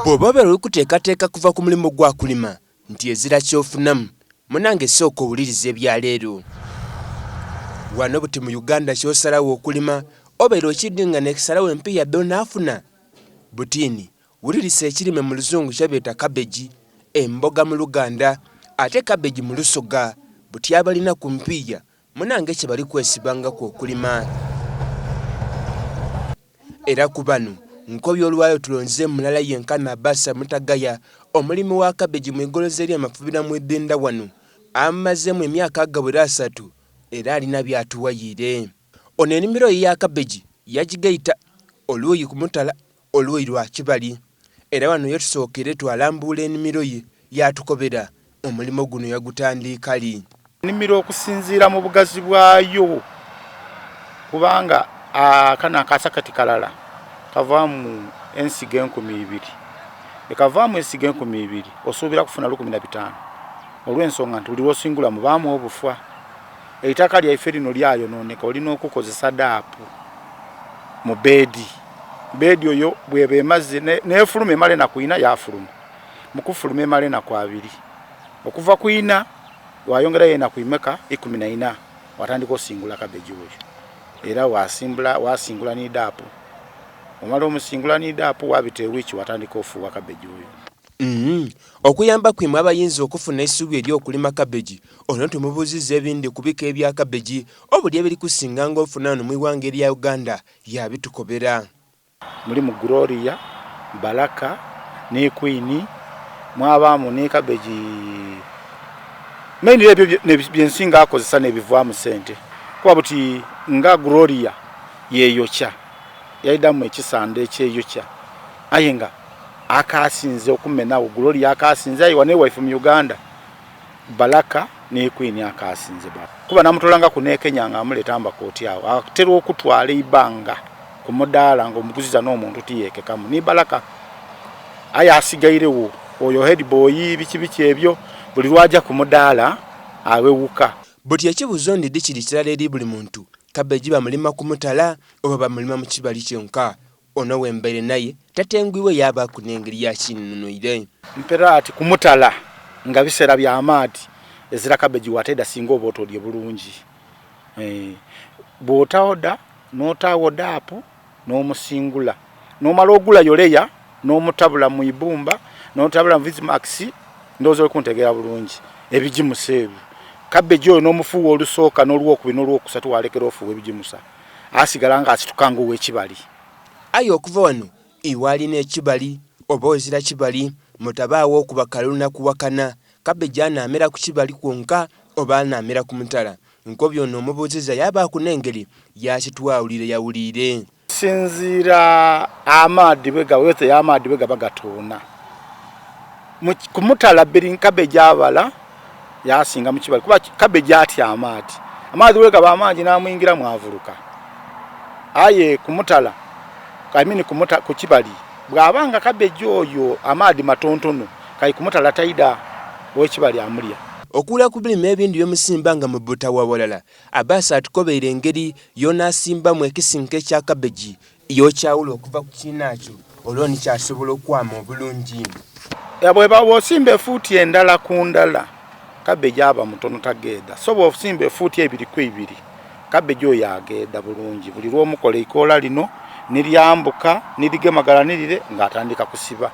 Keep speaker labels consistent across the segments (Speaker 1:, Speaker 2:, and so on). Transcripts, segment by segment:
Speaker 1: Bw'oba obeera oli kuteekateeka kuva ku mulimo gwa kulima nti ezira ky'ofunamu, munange sooka owulirize ebya leero. Wano buti mu Uganda ky'osalagho okulima obeera okiidhi nga n'ekisalagho empiiya dh'onaafuna. Butiini, wulirisa ekirime mu Luzungu kyebeeta cabbage, emboga mu Luganda ate cabbage mu Lusoga. Buti abalina ku mpiiya Munange kye bali kwesibangaku okulima. Era ku bano, Nkobi olwayo tulonzeemu mulala yenka Nabasa Mutagaya, omulimi wa kabeji mu igoloza erye Mafubira mu Idhindha wano, amazeemu emyaka agawera asatu era alina byatuwayiire. Ono enimiro ye eya kabeji yagigaita oluuyi ku mutala oluuyi lwa kibali era wano ye tusookeire twalambuula enimiro ye yaatukobera omulimo guno yagutandiika li.
Speaker 2: Enimiro okusinziira mu bugazi bwayo kubanga kano akasakati kalala kavaamu ensigo enkumi ibiri, bwekavaamu ensigo enkumi ibiri osuubira kufuna 1005 olw'ensonga nti buli lw'osingula mubaamu obufwa. Eitaka lyaife lino lyayononeka oli n'okukozesa daapu mu beedi. Beedi oyo bweba emaze n'efuluma emala enaku ina yaafuluma. Mu kufuluma emala enaku abiri. Okuva ku ina wayongerayo enaku imeka? Ikumi na ina watandika osingula kabeji oyo. Era wasimbula wasingula ni daapu. Omala omusingula ni daapu wabita ewiiki watandika ofuuwa kabeji oyo.
Speaker 1: Umm okuyambaku imwe abayinza okufuna eisuubi ery'okulima kabbegi, ono tumubuuzizza ebindi ku bika ebya kabbegi obuli ebiri kusinganga ofuna ghano mu ighanga erya Uganda yaabitukobera.
Speaker 2: Mulimu Gloria, Baraka ni Queen, mwabaamu ni kabbegi mainly ebyo byensinga akozesa n'ebivaamu sente kuba buti nga Gloria yeyokya yaidhamu ekisanda ekyeyokya aye nga akaasinze okumenagho Gloria akaasinze aye wano ewaife mu Uganda Baraka ni Queen akaasinze ba kuba namutolangaku n'e Kenya nga amuleeta mbakooti agho atera okutwala eibanga ku mudaala nga omuguziza n'omuntu tiyekekamu ni Baraka aye asigairegho oyo headboy biki biki ebyo buli lw'aja ku mudaala aghewuka.
Speaker 1: Buti ekibuzo ndidhi kiri kirala eri buli muntu, kabeji bamulima ku mutala oba bamulima mu kibali kyonka? Ono we mbaire naye tatengwibwa yaabaaku n'engeri y'akinnunuire.
Speaker 2: Mpera ati ku mutala nga biseera bya maadhi ezira kabeji w'ataidha singa oba otodye bulungi. Bw'otaoda n'otaagho daapu n'omusingula n'omala ogula yoleya n'omutabula mu ibumba n'otabula mu Vismax ndowooza oli kuntegeera bulungi ebigimusa ebyo. Kabeji oyo n'omufuuwa olusooka n'olwokubiri n'olwokusatu waalekera ofuuwa ebigimusa. Asigala nga asituka ng'ow'ekibali.
Speaker 1: Aye okuva wano iwe ali n'ekibali oba ozira kibali, mutabaagho okuba kalulu na kuwakana. Kabeji anaamera ku kibali kwonka oba anaamera ku mutala? Nkobi ono omubuuziza yaabaaku n'engeri yaakitwawuliireyawuliire.
Speaker 2: Okusinziira amaadhi bwe gaba, weather y'amaadhi bwe gaba gatoona. Ku mutala kabeji abala yasinga mu kibali kuba kabeji atya amaadhi. Amaadhi bwe gaba amangi n'amwingiramu avuluka. Aye ku mutala, I mean ku kibali, bw'aba nga kabeji oyo amaadhi matontono, kali ku mutala taidha, ow'ekibali amulya.
Speaker 1: Okuula ku birime ebindi bye musimba nga mubutawa ghalala, Abbas atukobeire engeri y'onaasimbamu ekisinka ekya kabeji Y'okyawula okuva ku kiinaakyo olwo ni kyasobola okwama obulungi.
Speaker 2: Bweba bw'osimba efuuti endala ku ndala, kabeji aba mutono tageedha. So bw'osimba efuuti eibiri ku ibiri, kabeji oyo ageedha bulungi. Buli lw'omukola eikoola lino ni lyambuka ni ligemagana ni lire nga atandika kusiba.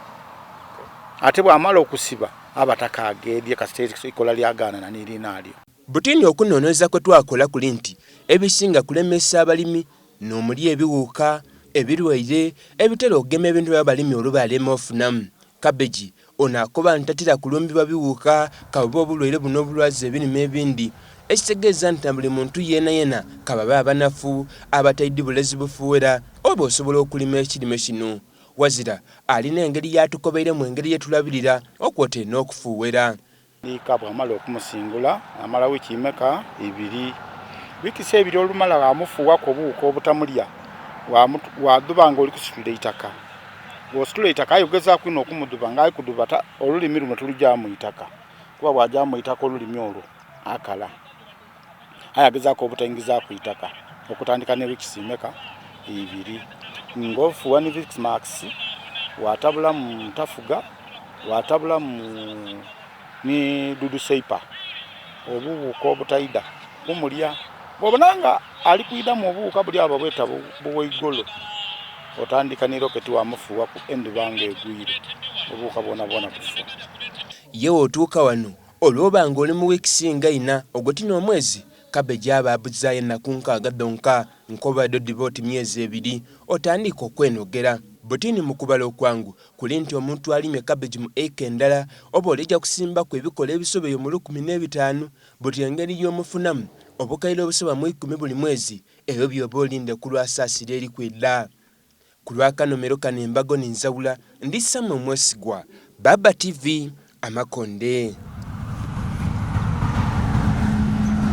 Speaker 2: Ate bw'amala okusiba aba takaageedhye kasita eikoola lyagaanana ni liinaalyo.
Speaker 1: Butini okunonereza kwe twakola kuli nti ebisinga kulemesa abalimi N'omuli ebiwuuka, ebilwaire ebitera okugema ebintu bya balimi olwo baalema ofunamu. Kabbegi ono akoba nti tatera kulumbibwa biwuuka ka bube obulwaire buno obulwaza ebirime ebindi ekitegeeza nti na buli muntu yeenayeena ka babe abanafu, abataidhi bulezi bufuuwera oba osobola okulima ekirime kino. Wazira alina engeri y'atukobeiremu engeri ye tulabirira okwotaire n'okufuuwera.
Speaker 2: Liika bw'amala okumusingula, amala wiiki imeka? Ibiri. Wiikisi eibiri olumala ghamufuuwaku obuwuka obutamulya, wadhuba nga oli kusitula eitaka. Bw'ositula eitaka aye ogezaaku inho okumudhuba nga aye kudhuba olulimi luno tulujaamu itaka kuba bw'ajaamu eitaka olulimi olwo akala. Aye agezaaku obutaingizaaku itaka okutandika ni wiikisi imeka? Ibiri. Nga ofuuwa ni Vicmax. Watabulamu ntafuga, watabulamu ni dudu seipa, obuwuuka obutaidha kumulya. Bwobona nga ali kwidhamu obuwuuka buli agho babweta buwaigolo, otandika ni roketi wamufuuwaku endhuba nga egwire, obuwuuka bwonabwona bufa.
Speaker 1: Ye wotuuka wano olwoba nga oli mu wiikisi nga ina ogwo ti n'omwezi, Cabbage aba abuzaayo enaku nkaaga dhonka, nkoba edho dhiba oti myezi ebiri, otandika okwenogera. Buti ni mu kubala okwangu kuli nti omuntu alimye cabbage mu acre endala oba olija kusimbaku ebikola ebisobeyo mu 1005, buti engeri y'omufunamu obukaire obusoba mu ikumi buli mwezi, ebyo byoba olinde ku lwa Saasira eri kwidha. Ku lw'akanomero kano embago ni nzawula, ndi Samuel Mwesigwa, Baba TV, Amakonde.